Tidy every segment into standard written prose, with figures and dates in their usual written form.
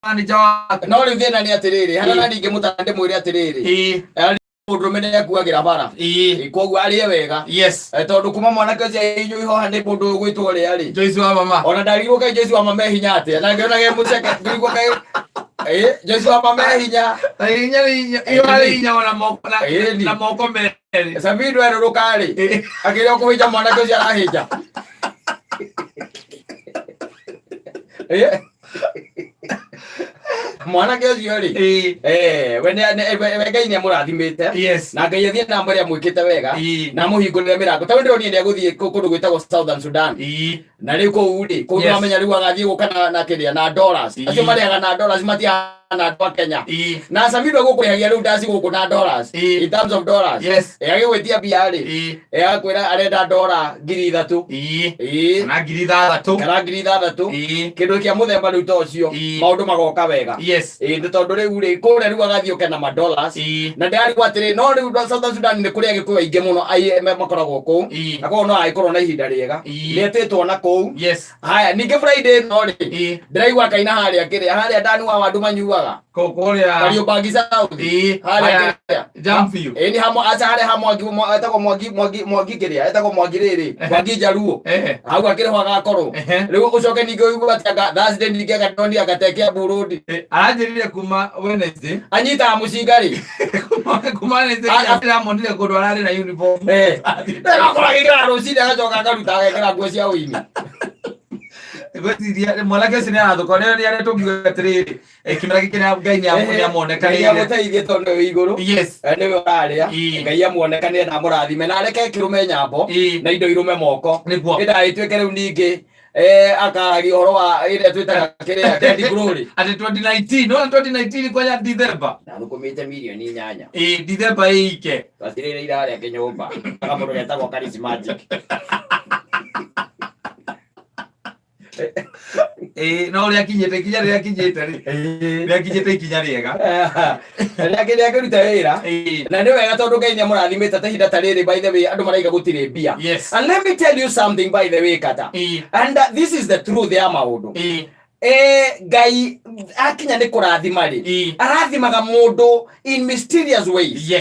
Manager waku. No rĩu thĩna nĩ atĩrĩrĩ, harĩa na ningĩ mũtana ndĩmwĩre atĩrĩrĩ, mũndũrũme nĩ akuagĩra bara. Koguo arĩe wega. Tondũ kuma mwanake ũcio ahihinywo ihoha nĩ mũndũ ũgwĩtwo ũrĩa rĩ, Joyce wa mama. Ona ndarigwo kaĩ Joyce wa mama e hinya atĩa, na ngĩona ge mũceke ngĩrigwo kaĩ Joyce wa mama e hinya. Na hinya nĩ hinya, ihoha nĩ hinya ona moko na Ĩni. na moko merĩ. Samido erũrũka rĩ, akĩrĩa kũhĩnja mwanake ũcio arahĩnja. Mwanake ũcio rĩ, we we Ngai nĩ amũrathimĩte na Ngai athiĩ na mbere amwĩkĩte wega na amũhingũrĩre mĩrango. Ta rĩu ndĩronire nĩ egũthiĩ kũndũ gwĩtagwo Southern Sudan, na rĩu kũu rĩ, kũu nĩwamenya rĩu agathiĩ gũka na kĩrĩa na dollars. Acio marĩaga na dollars, matiana andũ a Kenya. Na Samido gũkũrĩhagia rĩu ndaci gũkũ na dollars, in terms of dollars. Agĩgwĩtia mbia rĩ, agakwĩra arenda dora 3000. Kana 6000. Kana 6000. Kĩndũ kĩa mũthemba rĩu ta ũcio. Maũndũ magoka wega. Nĩ tondũ rĩu rĩ, kũrĩa rĩu agathiĩ ũke na ma dollars. Na ndĩrarigwo atĩrĩ, no rĩu Southern Sudan nĩ kũrĩ Agĩkũyũ aingĩ mũno makoragwo kũu. Na koguo no agĩkorwo na ihinda rĩega. Nĩ etĩtwo na kũu. Haya, ningĩ Friday ĩno rĩ, ndĩraigua akaina harĩa kĩrĩa, harĩa Ndani wa Wandu manyuaga. Kũrĩa Kariobangi South. Harĩa Haya, kĩrĩa. Jamfield. Nĩ hamwe, aca harĩa ha Mwangi, etagwo Mwangi, Mwangi, Mwangi kĩrĩa, etagwo Mwangi rĩrĩ, Mwangi Njaruo. Hau akĩrĩ ho agakorwo. Rĩu ũcoke ningĩ ũigue atĩ anga Thursday ningĩ anga ndĩronire anga te Kiambu Road. Aranjĩrire kuma Wednesday. Anyitaga mũcinga rĩ. Kuma Wednesday ndĩramonire kũndũ ararĩ na uniform. Agakorwo agĩkĩra rũcinĩ agacoka akaruta agekĩra nguo cia ũini. Ngwĩciria mwanake ũcio nĩ arathũka nĩ nĩ aretũngiuga atĩrĩrĩ, kĩmera gĩkĩ Ngai nĩ Ngai amuonekanĩire. amũteithie tondũ nĩwe wĩ igũrũ. Nĩwe ũrarĩa. Ngai amuonekanĩre na amũrathime na areke kĩrũme nyambo na indo irume moko. Ĩnda ĩtuĩke rĩu ningĩ akaragia ũhoro wa ĩrĩa twĩtaga kĩrĩa Candy Glory. Atĩ 2019, no 2019 kwanya December. Ndathũkũmĩte mirioni 8. December ĩike. Twatirĩrĩire harĩa kĩnyũmba. Kamũndũ getagwo Charismatic. No rĩa kinyĩte ikinya rĩrĩa kinyĩte rĩ, rĩa kinyĩte ikinya rĩega. Rĩake rĩakĩruta wĩra. Na nĩ wega tondũ Ngai nĩ amũrathimĩte ta ihinda ta rĩrĩ, by the way, andũ maraiga gũtirĩ mbia. And let me tell you something, by the way, kata, and this is the truth ya maũndũ. Ngai akinya nĩ kũrathima rĩ, arathimaga mũndũ in mysterious ways.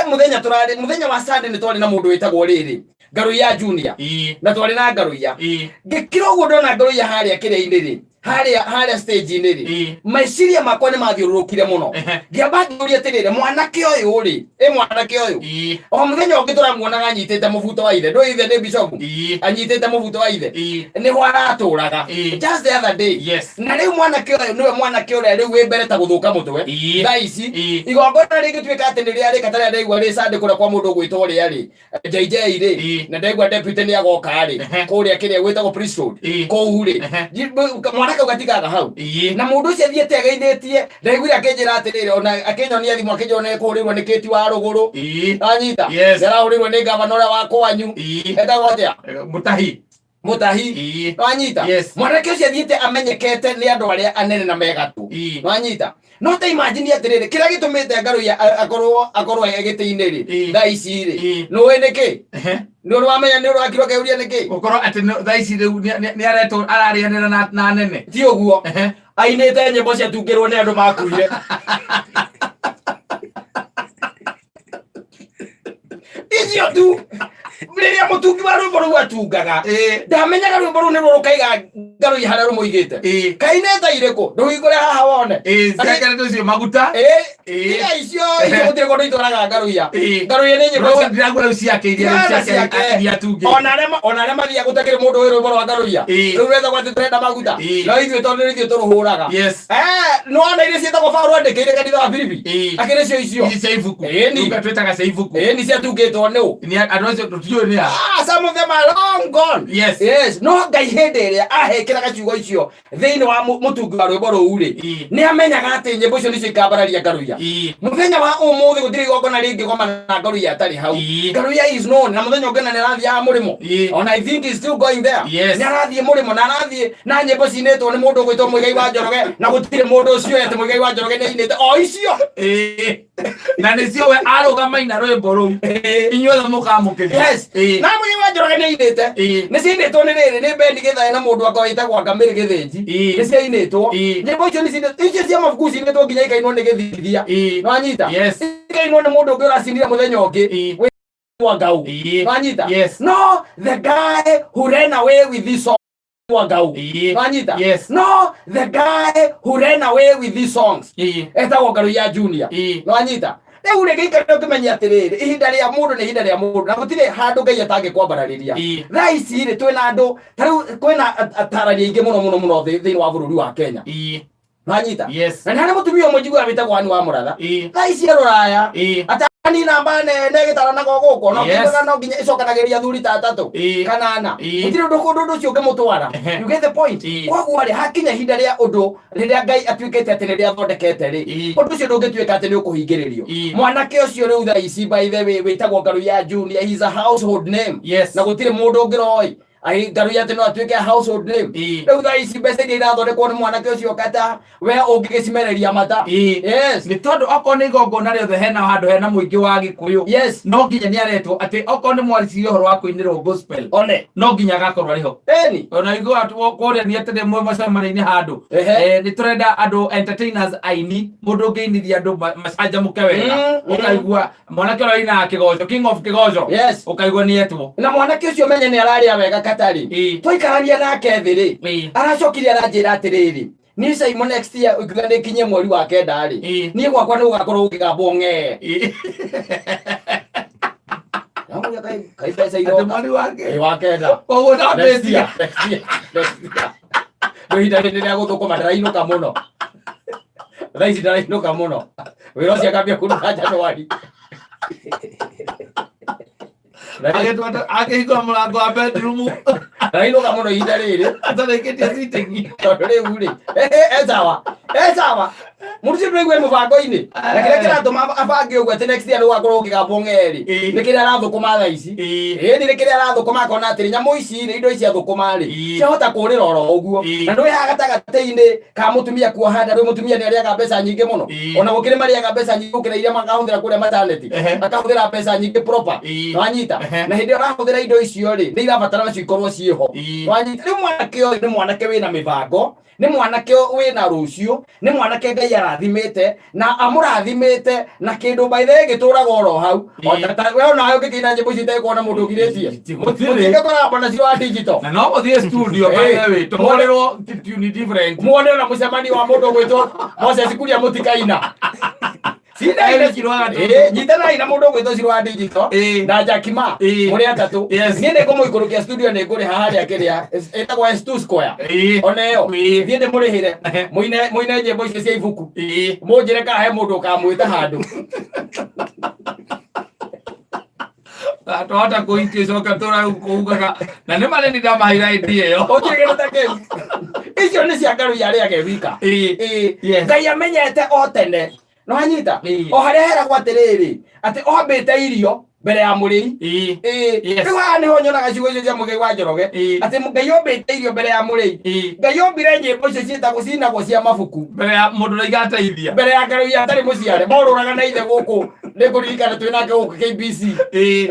Mũthenya tũrarĩ, mũthenya wa Sunday, nĩ twarĩ na mũndũ wĩtagwo rĩrĩ Ngaruiya Junior. Na twarĩ na Ngaruiya. Ngĩkira ũguo ndona Ngaruiya harĩa kĩrĩa-inĩ rĩ, harĩa stage-inĩ rĩ, meciria makwa nĩ mathiũrũrũkire mũno. Ngĩamba ngĩũria atĩrĩrĩ, mwanake ũyũ rĩ, ĩ mwanake ũyũ, o mũthenya ũngĩ tũramuonaga anyitĩte mũbuto wa ithe, ndũĩ ithe nĩ bishopu, anyitĩte mũbuto wa ithe, nĩho aratũraga, just the other day. Na rĩu mwanake ũyũ nĩwe mwanake ũrĩa rĩu wĩ mbere ta gũthũka mũtwe thaa ici. Igongona rĩngĩtuĩka atĩ nĩ rĩarĩka ta rĩrĩa ndaigua rĩ Sunday kũrĩa kwa mũndũ ũgwĩtwo ũrĩa rĩ, JJ rĩ, na ndaigua deputy nĩ agoka rĩ, kũrĩa kĩrĩa gwĩtagwo Priest Road, kũu rĩ, mwanake ũyũ gatigaga hau. Na mũndũ ũcio athiĩte ageithĩtie, ndaiguire akĩnjĩra atĩrĩrĩ, ona akĩnyonia thimũ akĩnjĩra nĩ kũhũrĩrwo nĩ Kĩti wa rũgũrũ. Anyita. Nĩ arahũrĩrwo nĩ gavana ũrĩa wa kwanyu. Etagwo atĩa? Mũtahi. Mũtahi. Wanyita? Yes. Mwanake ũcio athiĩte amenyekete nĩ andũ arĩa anene na megatũ. Wanyita? No ta imagine atĩrĩrĩ, kĩrĩa gĩtũmĩte Ngaruiya akorwo e gĩtĩ-inĩ rĩ, thaa ici rĩ, nĩũĩ nĩkĩ? Nĩ ũrĩ wamenya, nĩ ũrĩ wakirwo akĩũria nĩkĩ? Gũkorwo atĩ thaa ici rĩu nĩ aretwo ararĩanĩra na anene. Ti ũguo. Ainĩte nyĩmbo ciatungĩrwo nĩ andũ makuire. Icio tu rĩrĩa mũtungi wa rwĩmbo rũu atungaga, ndamenyaga rwĩmbo rũu nĩruo rũkaiga Ngaruiya harĩa rũmũigĩte. Kainĩte irĩkũ? Ndũhingũre haha wone. Ciake nĩ tũcio maguta. Tiga icio, icio gũtirĩ kũndũ itwaraga Ngaruiya. Ngaruiya nĩ nyĩmbo cia Ndĩraigua rĩu ciake iria rĩu Ciana ciake ciake. iria atungĩte. Ona arĩa mathiaga gũtakĩrĩ mũndũ wĩ rwĩmbo rwa Ngaruiya. Rĩu rwetagwo atĩ tũrenda maguta. No ithuĩ tondũ nĩ ithuĩ tũrũhũraga. Nĩwona iria ciĩtagwo Paũlũ andĩkĩire kanitha wa Filipi? Akĩrĩ cio icio. Ici cia ibuku. Ĩni. Rĩu twĩtaga cia ibuku. Ĩni, ciatungĩtwo nĩ ũ? Nĩ andũ acio tũtiũĩ nĩ a. Ah, some of them are long gone. Yes. No Ngai hĩndĩ ĩrĩa ahekĩraga ciugo icio thĩinĩ wa mũtungi wa rwĩmbo rũu rĩ, nĩ amenyaga atĩ nyĩmbo icio nĩcio ikambararia Ngaruiya. Mũthenya wa ũmũthĩ gũtirĩ igongona rĩngĩgomana na Ngaruiya atarĩ hau. Ngaruiya is known, na mũthenya ũngĩ na nĩ arathiaga mũrĩmo. Ona I think he's still going there. Nĩ arathiĩ mũrĩmo na arathiĩ na nyĩmbo cinĩtwo nĩ mũndũ ũgwĩtwo Mũigai wa Njoroge, na gũtirĩ mũndũ Mũndũ ũcio atĩ Muigai wa Njoroge nĩ ainĩte o icio. Ĩĩ. Na nĩcio we arũgama ina rwĩmbo rũu, inyuothe mũkamũkĩria. Yes. Na Muigai wa Njoroge nĩ ainĩte. Nĩ ciainĩtwo nĩ rĩrĩ, nĩ Bendi Gĩthae na mũndũ anga wĩtagwo anga Mĩrĩ Gĩthĩnji. Nĩ ciainĩtwo. Nyĩmbo icio nĩ ciinĩtwo, icio cia mabuku ciinĩtwo nginya ikainwo nĩ Gĩthithia. Nĩwanyita? Yes. Ikainwo nĩ mũndũ ũngĩ ũracinire mũthenya ũngĩ. Wĩtagwo Ngau. Nĩwanyita? Yes. No the guy who ran away with this song wa Ngau. Nĩwanyita? Yes. No the guy who ran away with these songs etagwo Ngaruiya Junior. Nĩwanyita? Rĩu rĩ, gĩikare ũkĩmenya atĩrĩrĩ, ihinda rĩa mũndũ nĩ ihinda rĩa mũndũ, na gũtirĩ handũ Ngai atangĩkwambararĩria. Thaa ici rĩ, twĩna andũ ta rĩu, kwĩna atarani aingĩ mũno mũno mũno thĩinĩ wa bũrũri wa Kenya. Nĩwanyita? Yes. Na nĩ harĩ mũtumia ũmwe njiguaga wĩtagwo Anne wa Mũratha. Thaa ici e rũraya. Atani namba nene ĩgĩtaranaga o gũkũ, no kĩmwega no nginya ĩcokanagĩrĩria athuri ta atatũ kana ana. Gũtirĩ ũndũ ũndũ ũcio ũngĩmũtwara. You get the point? Koguo rĩ, hakinya ihinda rĩa ũndũ rĩrĩa Ngai atuĩkĩte atĩ nĩ athondekete rĩ, ũndũ ũcio ndũngĩtuĩka atĩ nĩ ũkũhingĩrĩrio. Mwanake ũcio rĩu thaa ici, by the way, wĩtagwo Ngaruiya Junior, he is a household name. Na gũtirĩ mũndũ ũngĩroĩ Ai, Ngaruiya atĩ no atuĩke a household name. Rĩu thaa ici mbeca iria irathondekwo nĩ mwanake ũcio kata we ũngĩgĩcimereria mata. Yes. Nĩ tondũ okorwo nĩ igongona rĩothe hena handũ hena mũingĩ wa Gĩkũyũ, Yes. no nginya nĩ aretwo atĩ okorwo nĩ mwaricirie ũhoro wa kũinĩrwo gospel, One. no nginya agakorwo arĩ ho. Ĩni. Ona igua kũrĩa nĩ atĩ mwe macemanio-inĩ handũ, nĩ tũrenda andũ entertainers, aini, mũndũ ũngĩinithia andũ macanjamũke wega. Ũkaigua mwanake ũrĩa ũinaga kĩgoco, king of kĩgoco, ũkaigua nĩ etwo. Na mwanake ũcio menye nĩ ararĩa wega katarĩ. Twaikarania nake thĩ rĩ, aracokire aranjĩra atĩrĩrĩ, niĩ Simon, next year ũngiuga nĩkinyie mweri wa kenda rĩ, niĩ gwakwa nĩ gũgakorwo gũkĩgambwo ng'ee. Ndamũria, kaĩ mbeca Atĩ iroka mweri wake Ĩĩ, wa kenda. Koguo Next ndambĩtie. year, next year, next year. Rĩu ihinda rĩrĩ rĩa gũthũkũma ndarainũka mũno thaa ici, ndarainũka mũno. Wĩra ũcio akambia kũruta Januari. Akĩhingũra mũrango wa bedroom. Ndarainũka mũno ihinda rĩrĩ. Atarĩkĩtie sitting. Tondũ rĩu rĩ, esawa esawa, mũndũ ũcio ndũigue mũbango-inĩ na kĩrĩa kĩratũma abange ũguo atĩ next year nĩ gũgakorwo gũkĩgambwo ng'erĩ, nĩ kĩrĩa arathũkũma thaa ici. Ĩĩ, nĩ kĩrĩa arathũkũma, akona atĩrĩ, nyamũ ici rĩ, indo ici athũkũma rĩ, ciahota kũrĩra oro ũguo. Na ndũĩ haha gatagatĩ-inĩ ka mũtumia kuoha nda, ndũĩ mũtumia nĩ arĩaga mbeca nyingĩ mũno. Ona gũkĩrĩ marĩaga mbeca nyingĩ gũkĩra iria makahũthĩra kũrĩa maternity. Akahũthĩra mbeca nyingĩ proper. Nĩwanyita? Na hĩndĩ ĩyo arahũthĩra indo icio rĩ, nĩ irabatara nacio ikorwo ciĩho. Nĩwanyita? Rĩu mwanake ũyũ nĩ mwanake wĩna mĩbango, nĩ mwanake wĩna rũciũ, nĩ mwanake Ngai arathimĩte na amũrathimĩte na kĩndũ, by the way, gĩtũraga oro hau. We onawe ũngĩkĩina nyĩmbo icio itegũkorwo na mũndũ ũgirĩtie. Gũtirĩ. Mũtingĩkora na cio wa digital. Na no mũthiĩ studio, by the way, tũhũrĩrwo tune different. Muone ona mũcemanio wa mũndũ ũgwĩtwo Moses Kuria mũtikaina. Eric Kirwaga. Nyitanai na mũndũ ũgwĩtwo Ciro wa digital na Jakima. Mũrĩ atatũ. Niĩ nĩ ngũmũikũrũkia studio, nĩ ngũrĩha harĩa kĩrĩa ĩtagwo S2 Square. Ona ĩyo thiĩ ndĩmũrĩhĩre mũine, mũine nyĩmbo icio cia ibuku. Mũnjĩre kana he mũndũ ũkamwĩta handũ. Twahota kũhikia coka tũraugaga na nĩ marĩ nĩ ndamaheire idea ĩyo. Ũnjĩre kĩndũ ta kĩu, icio nĩ cia Ngaruiya arĩage wika. Yes. Ngai amenyete o tene, nĩwanyita? O harĩa heragwo atĩrĩrĩ, atĩ ombĩte irio mbere ya mũrĩi. Rĩu haha nĩho nyonaga ciugo icio cia Mũigai wa Njoroge, atĩ Ngai ombĩte irio mbere ya mũrĩi. Ngai ombire nyĩmbo icio ciĩtagwo cinagwo cia mabuku mbere ya mũndũ ũrĩa igateithia. Mbere ya Ngaruiya atarĩ mũciare. Morũraga na ithe gũkũ, nĩ ngũririkana twĩ nake gũkũ KBC.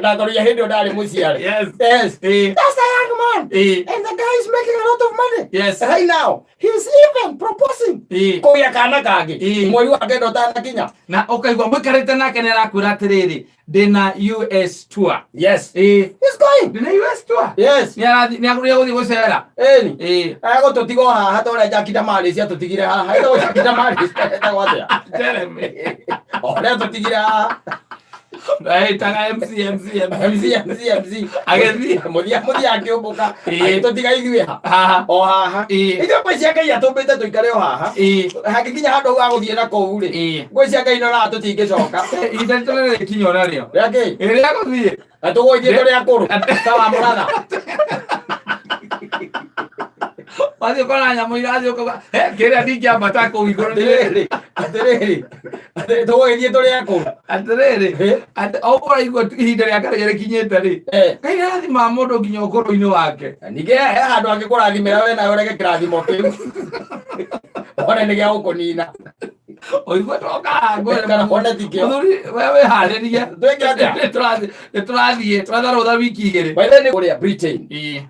Na Ngaruiya hĩndĩ ĩyo ndarĩ mũciare. Yes. That's a young man. And the guy is making a lot of money. Right now he's even proposing kũgĩa kana kangĩ mweri wa kenda ũtanakinya. Na ũkaigua mũikarĩte nake nĩ arakwĩra atĩrĩrĩ, ndĩna US tour. Yes. He's going. Ndĩna US tour. Yes. Nĩ arathiĩ, nĩ agũthiĩ gũcera. Ĩni. Agũtũtiga o haha ta ũrĩa Jackie Damaris atũtigire haha. Etagwo Jackie Damaris, etagwo atĩa? Jeremy. O ũrĩa atũtigire haha. Ĩtaga MC MC MC. MC MC MC. Agĩthiĩ. Mũthia mũthia akĩũmbũka. Agĩtũtiga ithuĩ ha. Haha. O haha. Ithuĩ ngwĩciria cia Ngai atũmbĩte tũikare o haha. Hangĩkinya handũ hau agũthiĩ na kũu rĩ. Ngwĩciria Ngai nonaga tũtingĩcoka. Ihinda ritũ rĩrĩkinya ona rĩo. Rĩa kĩ? Rĩrĩa gũthiĩ. Na tũgũgĩthiĩ tũrĩ akũrũ. Ta wa mũratha. Wathiĩ ũkona nyamũ irathiĩ ũkauga, "He, kĩrĩa ndingĩambata kũu igũrũ." Atĩrĩrĩ, atĩrĩrĩ. Atĩrĩ, tũgũgĩthiĩ tũrĩ akũrũ. Atĩrĩrĩ, atĩ o ũguo ũraigua ihinda rĩa Ngai rĩkinyĩte rĩ, Ngai arathimaga mũndũ nginya ũkũrũ-inĩ wake. Na ningĩ he handũ angĩkũrathimĩra we nawe ũrege kĩrathimo kĩu. One nĩ gĩa gũkũnina. Ũigue toka ngwĩre. Kana one ti kĩo. Mũthuri, we wĩharĩrie. Twĩke atĩa? Nĩ tũrathiĩ twetha rũtha wiki 2. By the way, nĩ kũrĩa Britain. Ĩĩ.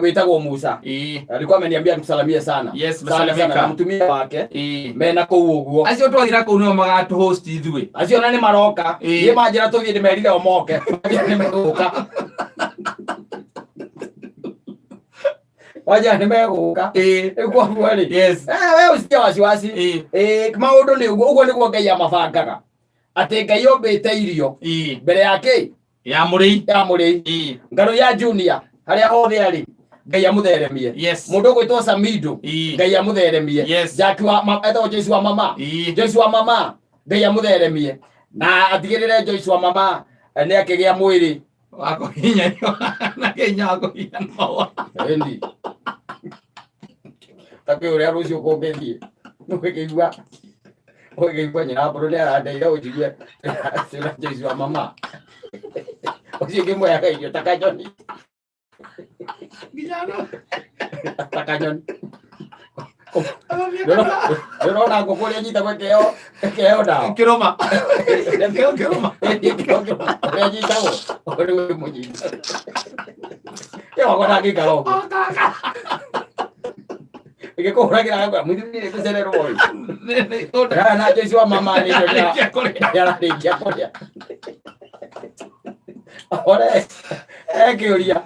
Wĩtagwo Musa. Ĩĩ. Alikuwa ameniambia nikusalamie sana. Yes, sana sana mesalimika. na mũtumia wake Ĩĩ. mena kũu ũguo. Acio twathira kũu nĩo magatũhost ithuĩ. Acio ona nĩ maroka. Ĩĩ. Niĩ manjĩra tũthiĩ ndĩmerire o moke. Nĩ megũka. Wanja nĩ megũka. Ĩĩ. Rĩu koguo rĩ. Yes. We usitie wasiwasi. Ĩĩ. Maũndũ nĩ ũguo, ũguo nĩguo Ngai amabangaga. Atĩ Ngai ombĩte irio Ĩĩ. mbere ya kĩ? Ya mũrĩi. Ya mũrĩi. Ĩĩ. Ngano ya Junior harĩa hothe arĩ Ngai amũtheremie. Yes. Mũndũ ũgwĩtwo Samido Ĩĩ. Ngai amũtheremie. Yes. Jack wa etagwo Joyce wa mama. Ĩĩ. Joyce wa mama Ngai amũtheremie na atigĩrĩre Joyce wa mama nĩ akĩgĩa mwĩrĩ. Wa kũhinya na kĩhinya wa kũhinya mahũa. Endi. Ta kwĩ ũrĩa rũciũ kũngĩthiĩ. Ũgĩkĩigua ũgĩkĩigua nyina wa mbũrũ nĩ arandeire ũnjigue ciũra Joyce wa mama. Ũcio ngĩmweaga irio ta kanyoni. Nginya no. Ta kanyoni. Ndĩrona ngũkũ ũrĩa nyitagwo ĩkĩheo ndawa. Kĩrũma. Kĩo kĩrũma. Ũrĩa nyitagwo ũrĩa ũmũnyita. Ĩyo wakwa ndangĩikara ũguo. Ĩgĩkũhũragĩra gakwa mũthuri nĩ gũcererwo ĩ. Ndĩrara na Joyce wa mama nĩ irio Arĩkia kũrĩa. nĩararĩkia kũrĩa. Ore ekĩũria.